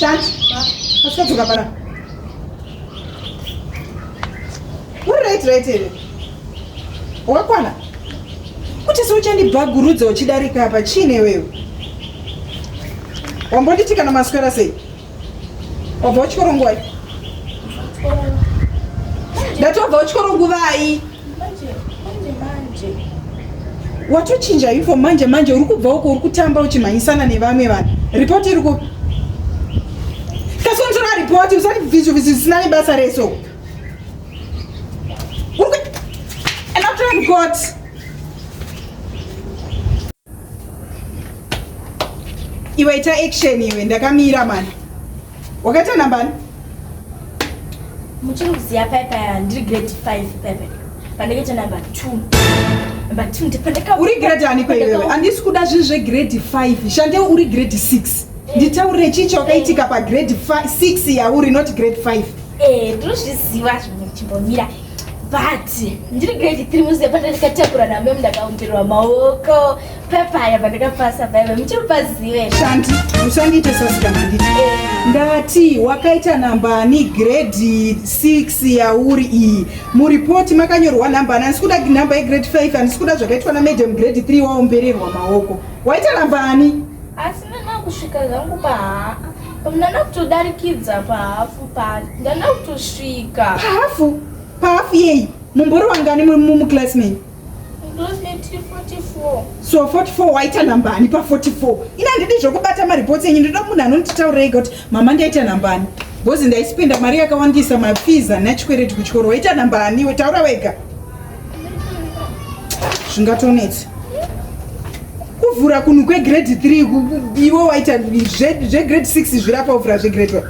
Shanti, asikadzoka pana. Uri right right here? Wakakwana? Kuti se uchandibhagurudza uchidarika apa chii newewe? Wambonditi kana maswera sei? Wabva kuchikoro nguvai? Ndati wabva kuchikoro nguvai? Watochinja uniform manje manje uri kubva uko uri kutamba uchimhanyisana nevamwe vanhu. Report iri kupi? Kasonzora report usati bvisu bvisu zvisina nebasa rese uko. Uri ku Enda kutora report. Iwe ita action iwe ndakamira mani. Wakaita namba ani? Muchiri kuziya pai paya ndiri grade 5 pai pai. Pandakaita number 2. Number 2 ndipandaka Uri grade ani ko iwewe? Andisi kuda zvinhu zve grade 5. Shande uri grade 6. Nditaurire chii chakaitika pa grade 6 yauri not grade 5. Eh, ndinozviziva zvinhu chimbomira. But ndiri grade 3 muziya pandakatakura namem ndakaumbirirwa maoko. Pepaya pandakapasa paiva muchiri kupazive. Shanti, usandiite sasikana handiti. Eh. Ndati wakaita namba ani grade 6 yauri iyi. Muripoti makanyorwa namba ani? Handisi kuda namba yegrade 5, handisi kuda zvakaitwa namadam grade 3 waombererwa maoko. Waita namba ani? Asi ndana kusvika zvangu paha ndana kutodarikidza pahafu pa ndana kutosvika. Pahafu? Pahafu yei? Mumbori wangani muclass menyu? So 44 waita namba ani pa 44? Ini handidi zvekubata mareports enyu, ndinoda munhu anonditaurira ega kuti mama ndaita namba ani. Because ndaispenda mari yakawandisa mafees ana chikwereti kuchikoro. Waita namba ani? Iwe taura wega. Zvingatonetsa. Kuvhura kunhu kwegrade 3 iwe waita zvegrade 6 zvirapa uvhura zvegrade 1.